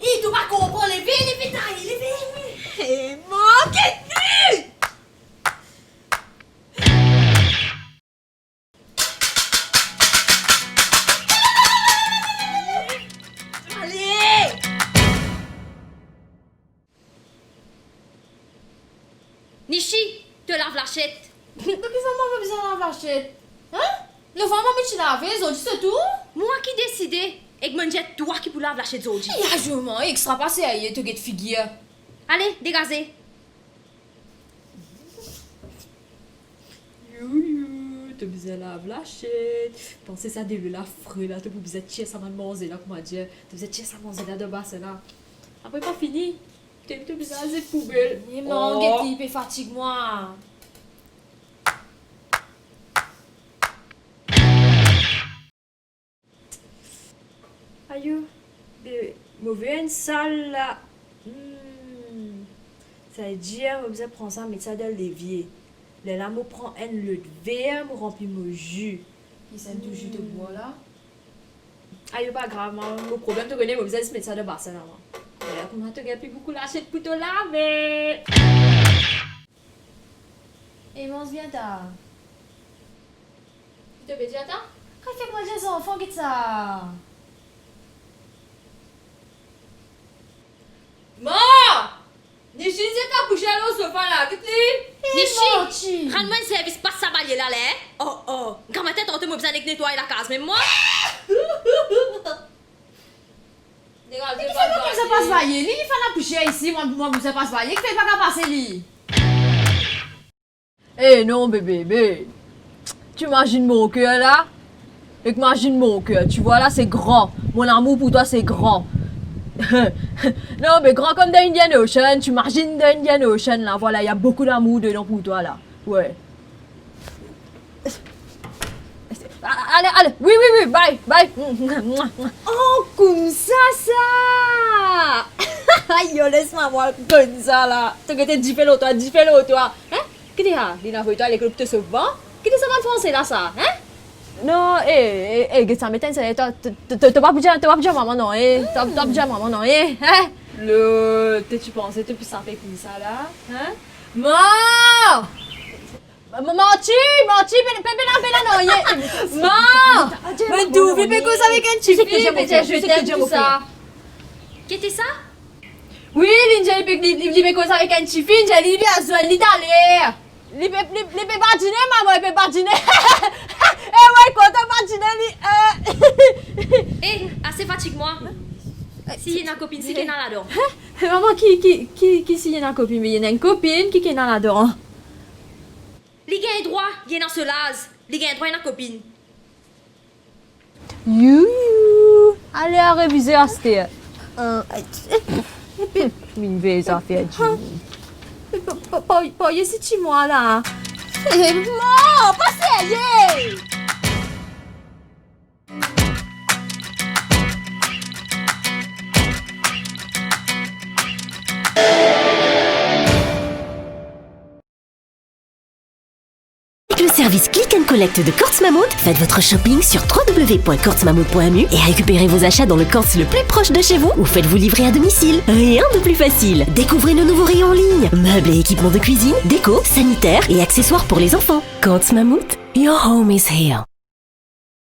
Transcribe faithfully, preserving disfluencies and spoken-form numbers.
Ey, to pa konpran, leve, leve, taye, leve. Ey, manke li! Ale! Nishi, to lav lasiet. Me kifer mwa mo bizin lav lasiet? Hein? Levan mwa mo ti lave, zordi se tou. Mwa ki deside, ek mo'nn dir twa ki pou lav lasiet zordi. Ya, zoman, extra pa serye, to get figir. Ale, degaze. You, you, to bizin lav lasiet. Panse sa delo la fre la, to pou bizin tir sa bann manze la, kouma dir, to bizin tir sa manze la dan basin la. Apre pa fini, to, to bizin zet poubel. Ey, manke li pe fatig mwa. Ayo, be, mo ver enn sal la. Hmm. Savedir mo bizin pran sa, met sa dan levie. Lerla mo pran enn lot ver, mo ranpli mo zi. Ki sa tou zi to bwar la? Ayo, pa grav, mwa, mo problem to kone, mo bizin zis met sa dan basin la, mwa. Lerla kouma to gagn pli boukou lasiet pou to lave. Ey, manz bien ta. Ki to pe dir, ata? Kapav fer manje zanfan, get sa. Ma! Nishi, zet lapousyer lor sofa la, get li. Ey, Nishi, manti. Rann mwa enn servis, pas sa balye la, la, hein? Oh, oh. Gramatin tanto mo bizin al netway lakaz mem mwa. Degaze, pa bizin pas balye. Li, li fer lapousyer isi, mwa, mwa bizin pas balye. Kifer li pa kapav pase li? Eh non, bébé, bé. Tu imagines mon cœur là? Ek imagine mon cœur. Tu vois là, c'est grand. Mon amour pour toi, c'est grand. Non, mais grand comme the Indian Ocean. Tu imagines the Indian Ocean là. Voilà, il y a beaucoup d'amour dedans pour toi là. Ouais. Ah, ale, ale. Wi, wi, wi. Bye, bye. Oh, koumsa sa. Ayo, les mwa mwa koumsa la. To gete dife lor twa, dife lor twa. Hein? Ki li a? Li inn avoy twa lekol pou to sov van? Ki li sa bann franse la sa, hein? Non, eh, eh, eh, get sa, met enn serye, to, to, to, to pa pou dir, to pa pou dir mama non, eh. To, to pa pou dir mama non, eh, hein? Lo, to ti panse to pou sape koumsa la, hein? Ma! Ma, ma, manti, manti, pe, pe, pe la, pe la, non, ye. Ma! Mo trouve pe koz avek enn tifi, pe dir je t'aime, tousa. Ki ti sa? Wi, li dir li pe, li, li, li pe koz avek enn tifi, li dir li, li pe al zwenn li taler. Li pe, li, li pe badine, mama, li pe badine. Eh, wi, kontan badine, li, eh. Eh, ase fatig mwa. Si ena kopinn, si ki ena ladan? Hein? Mama, ki, ki, ki, ki si ena kopinn? Me ena enn kopinn, ki, ki ena ladan? Li gagn drwa, li ena so laz, li gagn drwa ena kopinn. You, you. Ale al revize aster. Euh, vinn vey zafer dimoun. Pa, pa, pa, pa isi ti mwa la. Eh, non, pa serye! Avec le service Click and Collect de Courts Mammouth, faites votre shopping sur trois W point courts mammouth point M U et récupérez vos achats dans le Courts le plus proche de chez vous ou faites-vous livrer à domicile. Rien de plus facile. Découvrez nos nouveaux rayons en ligne. Meubles et équipements de cuisine, déco, sanitaire et accessoires pour les enfants. Courts Mammouth, your home is here.